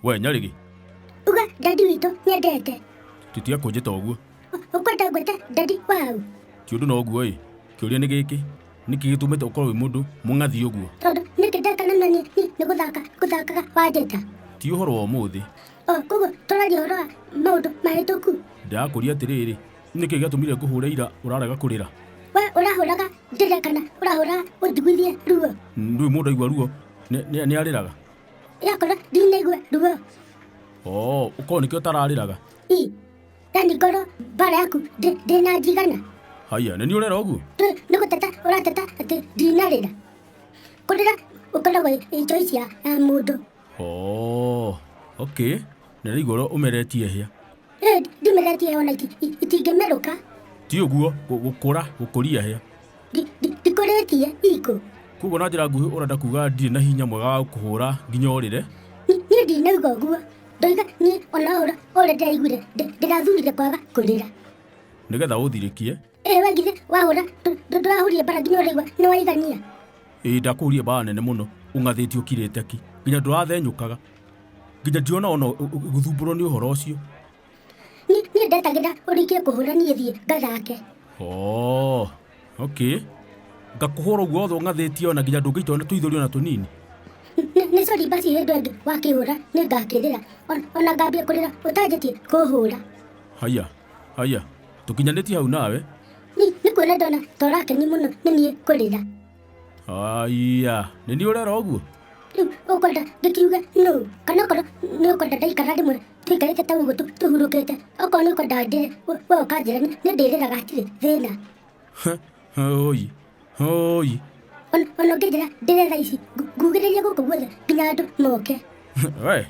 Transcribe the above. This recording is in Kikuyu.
We Nyarĩgĩ. Uga dadi witũ nyendete. Titia kũnjĩta ũguo. Ũkwenda ngwĩte dadi waũ? Ti ũndũ na ũguo ĩ, kĩũria nĩ gĩkĩ, nĩkĩ gĩtũmĩte ũkorwo wĩ mũndũ mũng'athi ũguo? Tondũ nĩkĩ ndeka na niĩ nĩ gũthaka ngũthakaga wanjĩta. Ti ũhoro wa ũmũthĩ. O koguo tũraria ũhoro wa maũndũ mahĩtũku. Ndĩrakũria atĩrĩrĩ, nĩkĩ gĩatũmire ngũhũre ira ũrarega kũrĩra? We ũrahũraga ndĩre kana ũrahũraga ũnjiguithie ruo? Ndũĩ mũndũ aigua ruo nĩ arĩraga? Yakorwo ndinaigua ruo. Oo, ũkorwo nĩkĩo ũtararĩraga? Ĩ, yani ngorwo mbara yaku ndĩna njigana. Haiya, nĩ niĩ ũrera ũguo? Nĩ gũteta ũrateta atĩ ndinarĩra. Kũrĩra ũkoragwo ĩ choice ya mũndũ. Oo, okay. Nĩ ndaigua ũrĩa ũmeretie hĩa. Ĩ, ndimeretie ona itingĩmerũka. Ti ũguo, gũkũra, gũkũria hĩa. Ndikũrĩtie ikũ. Koguo na njĩra nguhĩ ũrenda kuga ndirĩ na hinya mwega wa gũkũhũra nginya ũrĩre? Niĩ ndinauga ũguo. Ndoiga niĩ ona ũrĩa ũrĩa ndĩraiguire ndĩrathurire kwaga kũrĩra. Nĩgetha ũthirĩkie. Ĩ we githĩ wahũra ndũrahũrire mbara nginya ũraigua nĩ waigania? Ĩ ndakũhũrire mbara nene mũno ũng'athĩtie ũkirĩte ki nginya ndũrathenyũkaga nginya ndĩrona ona gũthumbũrwo nĩ ũhoro ũcio. Niĩ ndetagĩrĩra ũrĩkie kũhũra niĩ thiĩ ngathake. Oh, okay. Ngakũhũra ũguo wothe ũng'athĩtie ona nginya ndũngĩita ona tũithũri ona tũnini. Nĩ sorry basi hĩndĩ ĩngĩ wakĩhũra nĩ ngakĩrĩra. Ona ngambia kũrĩra ũtanjĩtie kũhũra. Haiya, haiya, tũkinyanĩtie hau nawe. Nĩ kuona ndona ta ũrakeni mũno nĩ niĩ kũrĩra. Haiya, nĩ niĩ ũrera ũguo? Rĩu ũkwenda ngĩkiuge nũ? Kana okorwo nĩ ũkwenda ndaikara rĩmwe tũikarĩte ta ũguo tũhurũkĩte, okorwo nĩ ũkwenda ndĩre, we ũkanjĩra nĩ ndĩrĩraga hatirĩ thĩna. Oi, oi. Ona ũngĩnjĩra ndĩre thaa ici, ngugĩrĩrie gũkũ guothe nginya andũ moke. We,